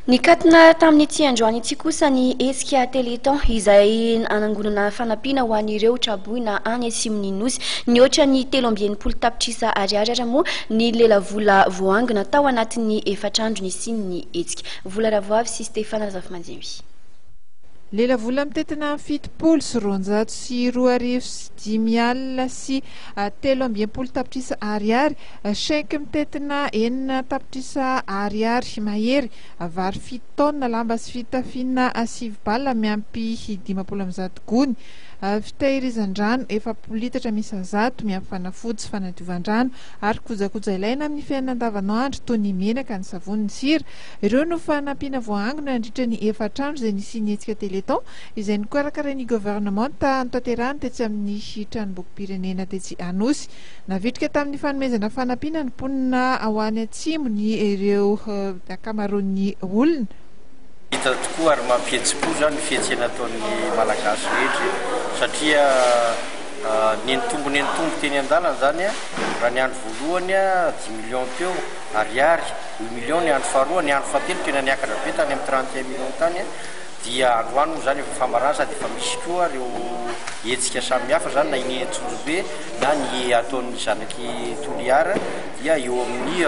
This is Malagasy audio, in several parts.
Nikatona tamin'ity androany ity kosa ny hetsika Téléthon izay anangonana fanampiana ho an'ireo traboina any atsimon'ny Nosy. Nihoatra ny 63 tapitrisa ariary ara moa ny lelavola voangona tao anatin'ny 4 andro nisian'ny hetsika. Vola Ravoavy sy Stefana Razafimanjemy. Lelavola mitentina 270 563 tapitrisa ariary, chèque mitentina 6 tapitrisa ariary mahery, vary 7 taonina, lamba sy fitafiana 9 bala miampy 150 gony, fitahirizan-drano 40 litatra misy 100, miampy fanafody sy fanadiovan-drano ary kojakoja ilaina amin'ny fiainana andavanandro toy ny menaka, ny savony, ny sira. Ireo no fanampiana voaangona nandritra ny 4 andro izay nisian'ny hetsika Téléthon izay nokarakarain'ny gouvernemanta, notanterahany tetsy amin'ny tranombokim-pirenena tetsy Anosy. Navitrika tamin'ny fanomezana fanampiana ny mponina ao any atsimo ny ireo ankamaroan'ny olona. Hita tokoa ary mampihetsi-po zany fihetsena ataon'ny Malagasy rehetra, satria nenitombo nenitombo teny an-dalana zany. Raha ny andro voalohany a 10 millions teo ariary, 8 millions ny andro faharoa, ny andro fahatelo tena niakatra be tany amin'ny 31 millions tany. Dia androany moa zany efa famarana sady efa misy koa reo hetsika samihafa zany, na iny Antsonjobe na ny ataon'ny zanaky Toliara, dia eo amin'ny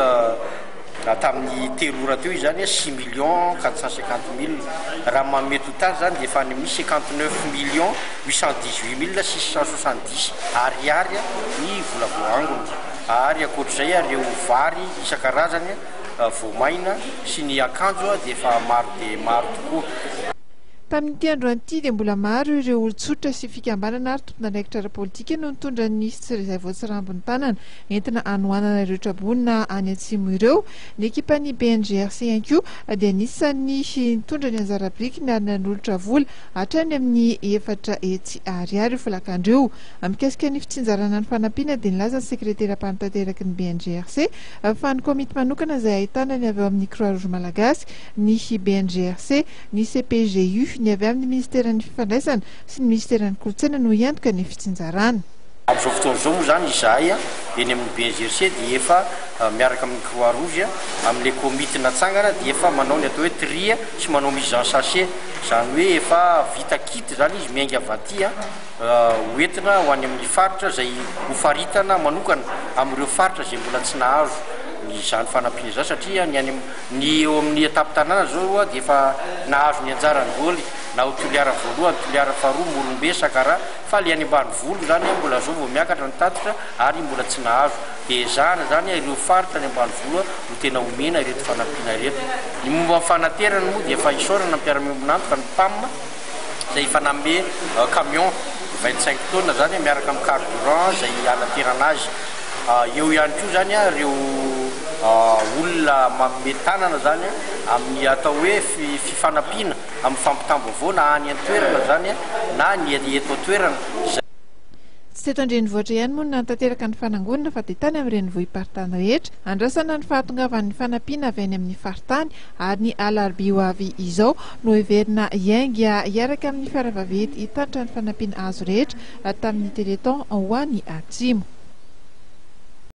tamin'ny 3 ora teo izy zany 6 450 000. Raha manome total zany dia efa any amin'ny 59 818 670 ariary ny vola voaangona. Ary ankoatr'izay ireo vary isan-karazany, voamaina sy ny akanjo dia efa maro dia maro tokoa. Tamin'ity androany ity dia mbola maro ireo olon-tsotra sy fikambanana ary tompon'andraikitra ara-politika no nitondra ny izay voatsirambin'ny tanana entina anohanana ireo traboina any atsimo ireo. Ny ekipan'ny BNGRC ihany koa dia anisan'ny nitondra ny anjara birikiny ary nanolotra vola hatrany amin'ny 400 ariary io folakandro io. Mikasika ny fitsinjarana ny fanampiana dia nilaza ny sekretera mpanatanteraka ny BNGRC fa ny komity manokana izay ahitana ny avy ao amin'ny Croix Rouge Malagasy, ny BNGRC, ny CPGU, ny avy amin'ny ministeran'ny fifandraisana sy ny ministeran'ny kolontsaina no hiantoka ny fitsinjarana. Amin'izao fotoana izao moa zany izahay eny amin'ny BNGRC dia efa miaraka amin'ny Croix Rouge, amin'ilay komity natsangana, dia efa manao ny atao hoe tri sy manao mise en sachet, zany hoe efa vita kit zany izy miainga avy aty hoentina ho any amin'ny faritra izay hofaritana manokana amin'ireo faritra izay mbola tsy nahazo ny zany fanampiana izany, satria ny any ny eo amin'ny tampon-tanàna zao dia efa nahazo ny anjarany daholo, na ho Toliara voalohany, Toliara faharoa, Morombe, Sakaraha, fa le any ambanivolo zany mbola zao vao miakatra ny tatitra ary mbola tsy nahazo. Dia ezahana zany ireo faritra any ambanivolo no tena omena ireto fanampiana ireto. Ny momba ny fanaterana moa dia efa isaorana mpiara-miombon'antoka, ny PAM, izay efa nanome camion 25 tonnes zany miaraka amin'ny carburant izay anaterana azy. Eo ihany koa zany ireo olona manome tanana zany amin'ny atao hoe fifanampiana amin'ny fampitam-baovao, na any an-toerana zany na ny eto an-toerana. Tsy teto an-drenivohitra ihany moa no nanatanteraka ny fanangonana fa dia tany amin'ny renivohi-paritany rehetra. Andrasana ny fahatongavan'ny fanampiana avy any amin'ny faritany ary ny alarobia ho avy izao no heverina hiainga hiaraka amin'ny fiara vaventy hitatitra ny fanampiana azo rehetra tamin'ny Téléthon ho any atsimo.